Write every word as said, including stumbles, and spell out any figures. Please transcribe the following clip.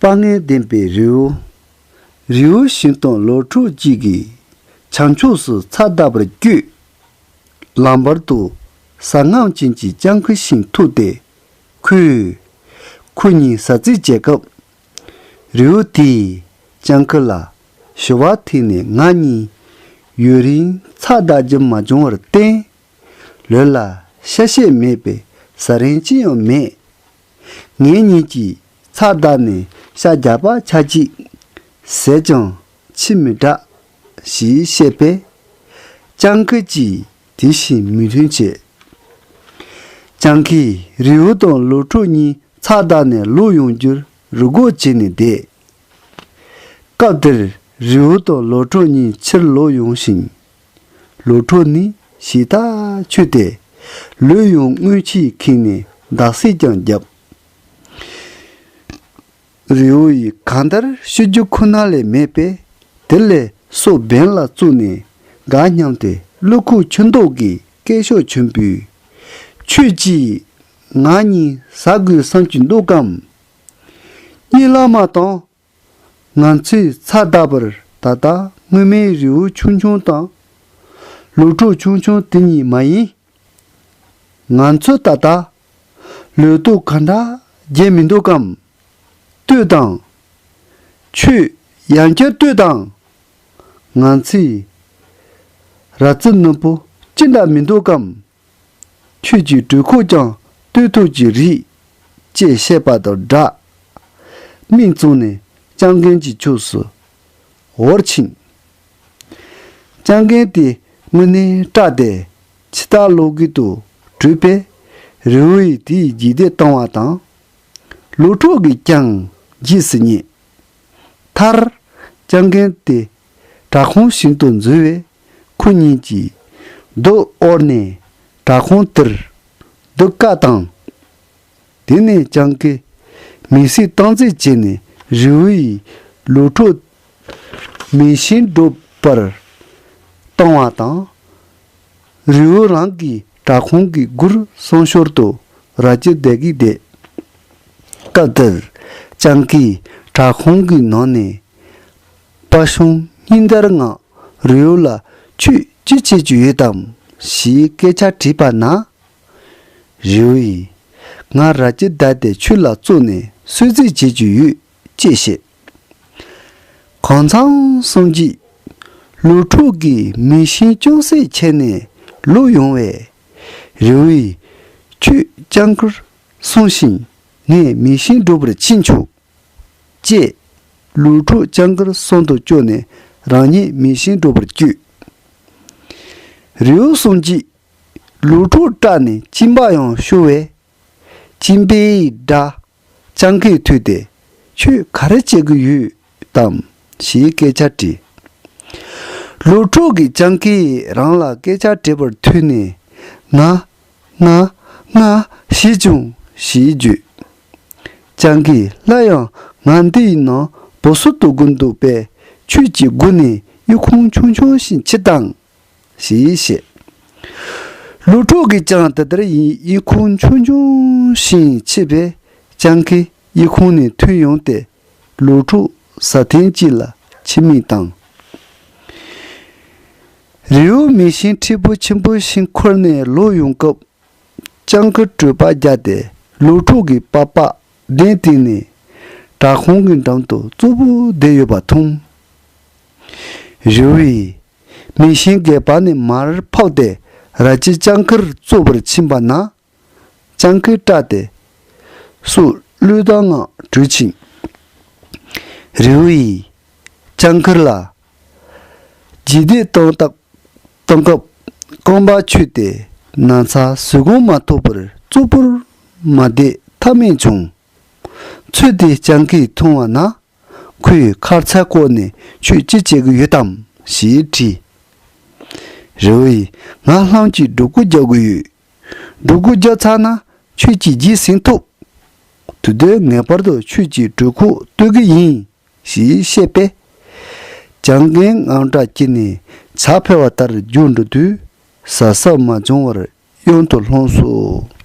དཔའ་ངར་ལྡན་པའི་རི་བོ། རི་བོ་ཞིང་དང་ལོ་ཕྲུག་གཅིག་གིས་བྱང་ཕྱོགས་སུ་ཚྭ་བདའ་བར་བསྐྱོད། ལམ་བར་དུ་ཟ་རྔམ་ཅན་གྱི་སྤྱང་ཀི་ཞིག་ཐུག་སྟེ། ཁོས། ཁོ་གཉིས་ཟ་རྩིས་བྱེད་སྐབས། རི་བོ་དེས་སྤྱང་ཀི་ལ་ཞུ་བ་འཐེན་ནས། ང་གཉིས་ཡུན་རིང་ཚྭ་བདའ་རྒྱུ་མ་བྱུང་བར་བརྟེན། ལུས་ལ་ཤ་ཤེད་མེད་པའི་ཟ་རིན་ཅི་ཡང་མེད། ངེད་གཉིས་ཀྱིས་ཚྭ་བདའ་ནས་ཤ་རྒྱགས་པ་ཆ་གཅིག་ཟས་ཀྱང་ཕྱི་མི་དྲག་ཞེས་བཤད་པས། སྤྱང་ཀི་གྱིས་དེ་བཞིན་མོས་མཐུན་བྱས། སྤྱང་ཀིས་རི་བོ་དང་ལོ་ཕྲུག་གཉིས་ཚྭ་བདའ་ནས་ལོག་ཡོང་རྒྱུར་རེ་སྒུག་བྱས་ནས་བསྡད། སྐབས་དེར་རི་བོ་དང་ལོ་ཕྲུག་གཉིས་ཕྱིར་ལོག་ཡོང་ཞིང་། ལོ་ཕྲུག་ནི་ཞེ་ཐག་ཆོད་དེ། ལུས་ཡང་རྔུལ་ཆུས་ཁེངས་ནས་འདག་སེར་ཀྱང་བརྒྱབ། རི་བོ་ཡིས་གང་ལྟར་ཤི་རྒྱུ་ཁོ་ན་ལས་མེད་པས། དེ་ལས་སོ་སྦན་ལ་བཙུགས་ནས་དགའ་སྙམ་སྟེ། བློ་ཁུག་ཆུ་མདོག་གི་སྐད་ཤོད་ཆེན་པོས། ཁྱོད་ཀྱིས་ང་གཉིས་ཟ་དགོས་བསམ་གྱི་འདུག་གམ། གཉིད་ལམ་མ་བཏང་། ང་ཚོས་ཚྭ་བདའ་བར་ད་ལྟ་སྔོན་མའི་རི་བོ་ཆུང་ཆུང་དང་། ལོ་ཕྲུག་ཆུང་ཆུང་དེ་གཉིས་མ་ཡིན། ང་ཚོ་ད་ལྟ་ལུས་སྟོབས་ག་འདྲ་རྒྱས་མི་འདུག་གམ། ལྟོས་དང་། ཁྱོད་ཡང་བསྐྱར་ལྟོས་དང་། ང་ཚོའི་ར་རྩི་རྣོན་པོ་ཅི་འདྲ་མི་འདུག་གམ། ཁྱོད་ཀྱི་གྲོད་ཁོག་ཀྱང་ལྟོས་ཐུབ་ཀྱི་རེད། ཅེས་བཤད་པ་དང་སྦྲགས། མིག་བཙུམས་ནས་སྤྱང་ཀི་གི་ཕྱོགས་སུ་འོར་ཕྱིན། སྤྱང་ཀི་དེ་དངོས་གནས་སྐྲག་སྟེ་ཕྱི་ལྟར་ལོག་གི་འདུག་དྲན་པས། རི་བོ་ཡིས་དེའི་རྗེས་འདེད་བཏང་བ་དང་། ལོ་ཕྲུག་གིས་ཀྱང་རྗེས་སུ་བསྙེགས། མཐར། སྤྱང་ཀི་དེ་བྲག་ཁུང་ཞིག་ཏུ་འཛུལ་བས། ཁོ་གཉིས་ཀྱིས་རྡོ་བོར་ནས་བྲག་ཁུང་དེར་རྡོ་བཀག་བཏང་། དེ་ནས་སྤྱང་ཀིས་མེ་ཤིང་གཏང་རྩིས་བྱས་ནས། རི་བོ་ཡིས་ལོ་ཕྲུག་མེ་ཤིང་སྒྲུག་པར་བཏང་བ་དང་། རི་བོ་རང་གིས་བྲག་ཁུང་གི་སྒོར་སྲུང་ཞོར་དུ་ར་སྐྱེལ་བསྡད་ཀྱི་བསྡད། སྐབས་དེར་སྤྱང་ཀིས་བྲག་ཁུང་གི་ནང་ནས་དཔའ་ཞུམ་སྙིང་འདར་ངང་རི་བོ་ལ། ཁྱོད་ཅི་བྱེད་ཀྱི་ཡོད་དམ་ཞེས་སྐད་ཆ་དྲིས་པ་ན། རི་བོ་ཡིས། ང་ར་སྐྱེལ་བསྡད་དེ་ཁྱོད་ལ་བཙུགས་ནས་གསོད་རྩིས་བྱེད་ཀྱི་ཡོད་ཅེས་བཤད། གང་འཚམ་སོང་རྗེས། ལོ་ཕྲུག་གིས་མེ་ཤིང་ཅུང་ཟད་ཁྱེར་ནས་ལོག་ཡོང་བས། རི་བོ་ཡིས། ཁྱོད་སྤྱང་ཀིར་སོང་ཞིང་ངས་མེ་ཤིང་སྒྲུག་པར་ཕྱིན་ཆོག་ཅེས། ལོ་ཕྲུག་སྤྱང་ཀིར་སྲུང་དུ་བཅུག་ནས་རང་ཉིད་མེ་ཤིང་སྒྲུག་པར་བསྐྱོད། རི་བོ་སོང་རྗེས། ལོ་ཕྲུག་སྐྲག་ནས་གཅིན་པ་ཡང་ཤོར་བས། གཅིན་པའི་སྒྲ་སྤྱང་ཀིས་ཐོས་ཏེ། ཁྱོད་ག་རེ་བྱེད་ཀྱི་ཡོད་དམ་ཞེས་སྐད་ཆ་དྲིས། ལོ་ཕྲུག་གིས་སྤྱང་ཀིས་རང་ལ་སྐད་ཆ་དྲིས་པར་ཐོས་ནས། ང་། ང་། ང་ཤི་བྱུང་ཞེས་བརྗོད། སྤྱང་ཀིས་སླར་ཡང་ང་འདིའི་ནང་སྦུ་སྲོག་ཏུ་སྒུག་འདུག་པས། ཁྱོད་ཀྱིས་སྒུག་ནས་གཡས་ཁུང་ཆུང་ཆུང་ཞིག་ཕྱེ་དང་། ཞེས་བཤད། ལོ་ཕྲུག་གིས་ཀྱང་དེ་ལྟར་གཡས་ཁུང་ཆུང་ཆུང་ཞིག་ཕྱེས་པས། སྤྱང་ཀི་གཡས་ཁུང་ནས་ཐོན་ཡོང་སྟེ། ལོ་ཕྲུག་ཟ་ཐེངས་གཅིག་ལ་ཕྱི་མིག་བཏང་། རི་བོ་མེ་ཤིང་མཁྲེགས་པོ་ཆེན་པོ་ཞིག་འཁུར་ནས་ལོག་ཡོང་སྐབས། སྤྱང་ཀི་བྲོས་པ་བརྒྱབ་སྟེ་ལོ་ཕྲུག་གི་པགས་པ་གདན་སྟེང་ནས་བྲག་ཁུང་གི་འགྲམ་དུ་རྩུབ་པོ་བསྡད་ཡོད་པ་མཐོང་། རི་བོ་ཡིས་མེ་ཤིང་སྒལ་པ་ནས་མར་ཕབ་སྟེ་ར་སྐྱེལ་སྤྱང་ཀིར་བཙུགས་པར་ཕྱིན་པ་ན། སྤྱང་ཀི་སྐྲག་སྟེ་སྲོག་བློས་བཏང་ངང་བྲོས་ཕྱིན། རི་བོ་ཡིས་སྤྱང་ཀི་ལ་རྗེས་འདེད་བཏང་སྟབས། བཏང་སྐབས་རྐང་པ་ཆོད་དེ་ན་ཚ་ཟུག་གོ་མ་ཐུབ་པར་གཙོ་བོར་མ་བསྡད་ཐབས་མེད་བྱུང་། ཚུལ་དེ་སྤྱང་ཀིས་མཐོང་བ་ན། ཁོས་ཁ་ཚ་བསྐོར་ནས་ཁྱོད་ཅི་བྱེད་ཀྱི་ཡོད་དམ་ཞེས་དྲིས། རི་བོ་ཡིས་ང་ལྷམ་གྱིས་སྒྲོ་སྐུར་རྒྱག་གི་ཡོད། སྒྲོ་སྐུར་རྒྱག་ཚར་ན་ཁྱོད་ཀྱིས་རྗེས་ཟིན་ཐུབ། དེ་དུས་ངེས་པར་དུ་ཁྱོད་ཀྱི་གྲོད་ཁོག་ལྟོགས་ཀྱི་ཡིན། ཞེས་བཤད་པས། སྤྱང་ཀིས་དངངས་སྐྲག་སྐྱེས་ནས་བྱ་འཕེལ་བ་ལྟར་རྒྱུག་འགྲོ་དུས་ཟ་ས་མ་བྱུང་བར་གཡོན་དུ་ལྷུང་སོང་།